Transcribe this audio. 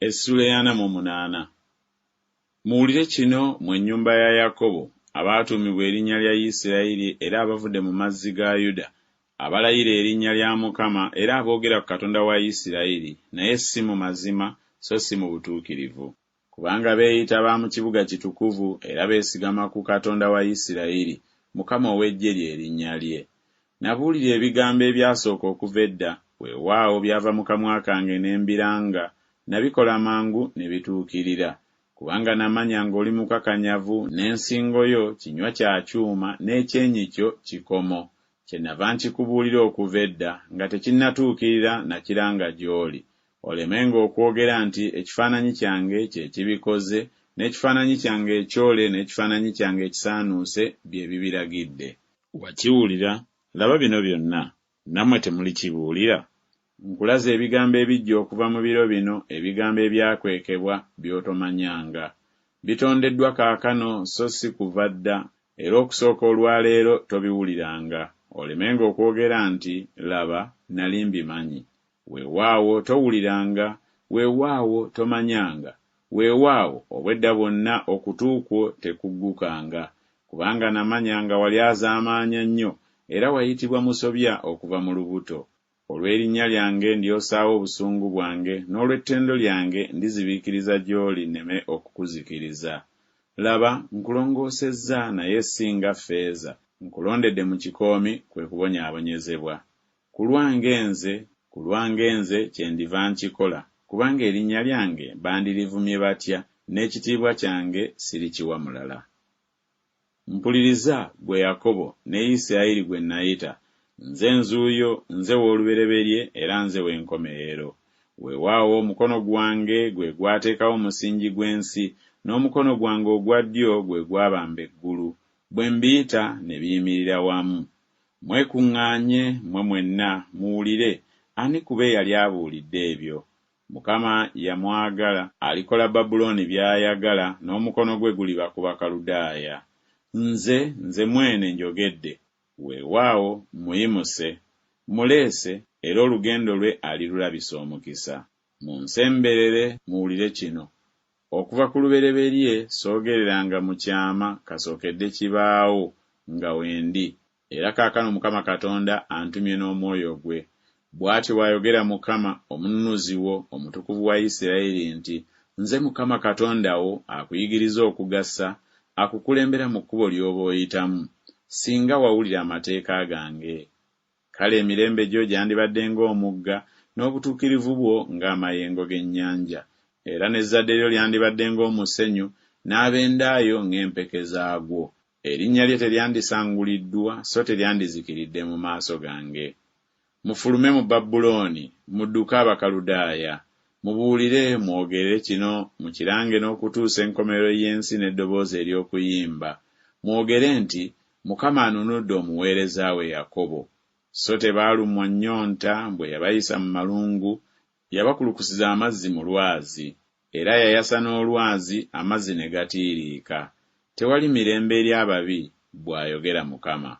Essuula ey'ana mu omunaana. Muwulire kino, mmwe ennyumba ya Yakobo, abaatuumibwa erinnya lya Isirayiri era abavudde mu mazzi ga Yuda, abalayira erinnya lya Mukama era aboogera ku Katonda wa Isirayiri, naye si mu mazima so si mu butuukirivu. Kubanga beeyita ba mu kibuga kitukuvu era beesigama ku Katonda wa Isirayiri, Mukama ow'eggye lye linnya lye. Nabuulira ebigambo ebyasooka okuva edda, weewaawo byava mu kamwa kange ne mbiranga, nabikola mangu ne bituukirira. Kubanga namanya ng'oli mukakanyavu, n'ensingo yo kinywa kya kyuma, n'ekyenyi kyo kikomo. Kyennava nkikubuulira okuva edda, nga tekinnatuukirira nakiranga gy'oli, olemenga okwogera nti Ekifaananyi kyange kye kibikoze, n'ekifaananyi kyange ekyole n'ekifaananyi kyange ekisaanuuse bye bibiragidde. Wakiwulira, laba bino byonna, nammwe temulikibuulira? Nkulaze ebigambo ebiggya okuva mu biro bino, ebigambo ebyakwekebwa, by'otomanyanga. Bitondeddwa kaakano so si kuva dda, era okusooka olwa leero tobiwuliranga, olemenga okwogera nti Laba, nali mbimanyi. Weewaawo, towuliranga, weewaawo, tomanyanga, weewaawo, obw'edda bwonna okutu kwo tekuggukanga. Kubanga namanya nga walyazaamaanya nnyo, era wayitibwa musobya okuva mu lubuto. Olw'erinnya lyange ndyosaawo obusungu bwange, n'olw'ettendo lyange ndizibiikiriza gy'oli nneme okukuzikiriza. Laba, nkulongoosezza naye si nga ffeeza, nkulondedde mu kikoomi, kwe kubonyaabonyezebwa. Ku lwange nze, ku lwange nze kyendiva nkikola, kubanga erinnya lyange bandirivumye batya, n'ekitiibwa kyange sirikiwa mulala. Mpuliriza, ggwe Yakobo, ne Isirayiri gwe nayita, nze nzuuyo, nze w'olubereberye era nze w'enkomerero. Weewaawo, omukono gwange gwe gwateekawo omusingi gw'ensi, n'omukono gwange ogwa ddyo gwe gwabamba eggulu, bwe mbiyita ne biyimirira wamu. Mwekuŋŋaanye, mmwe mwenna, muwulire, ani ku bo eyali abuulidde ebyo? Mukama yamwagala, alikola Babulooni by'ayagala, n'omukono gwe guliba ku Bakaludaaya. Nze, nze mwene njogedde, weewaawo, mmuyimuse, mmuleese, era olugendo lwe alirulabisa omukisa. Munsemberere, muwulire kino, Okuva ku lubereberye soogereranga mu kyama kasookedde kibaawo, nga wendi. Era kaakano Mukama Katonda antumye n'Omwoyo gwe. Bw'atyo bw'ayogera Mukama, Omununuzi wo, Omutukuvu wa Isirayiri nti, Nze Mukama Katonda wo akuyigiriza okugasa, akukulembera mu kkubo ly'oba oyitamu. Singa wawulira amateeka gange! Kale emirembe gyo gyandibadde ng'omugga, n'obutuukirivu bwo ng'amayengo g'ennyanja. Era n'ezzadde lyo lyandibadde ng'omusenyu, n'ab'enda yo ng'empeke zaagwo. Erinnya lye teryandisanguliddwa so teryandizikiridde mu maaso gange. Mufulume mu Babulooni, mudduke Abakaludaaya! Mubuulire, mwogere kino, mukirange n'okutuusa enkomerero y'ensi n'eddoboozi ery'okuyimba. Mwogere nti, Mukama anunudde omuweereza we Yakobo. So tebaalumwa nnyonta bwe yabayisa mu malungu, yabakulukusiza amazzi mu lwazi. Era yayasa n'olwazi, amazzi ne gatiiriika. Tewali mirembe eri ababi, bw'ayogera Mukama.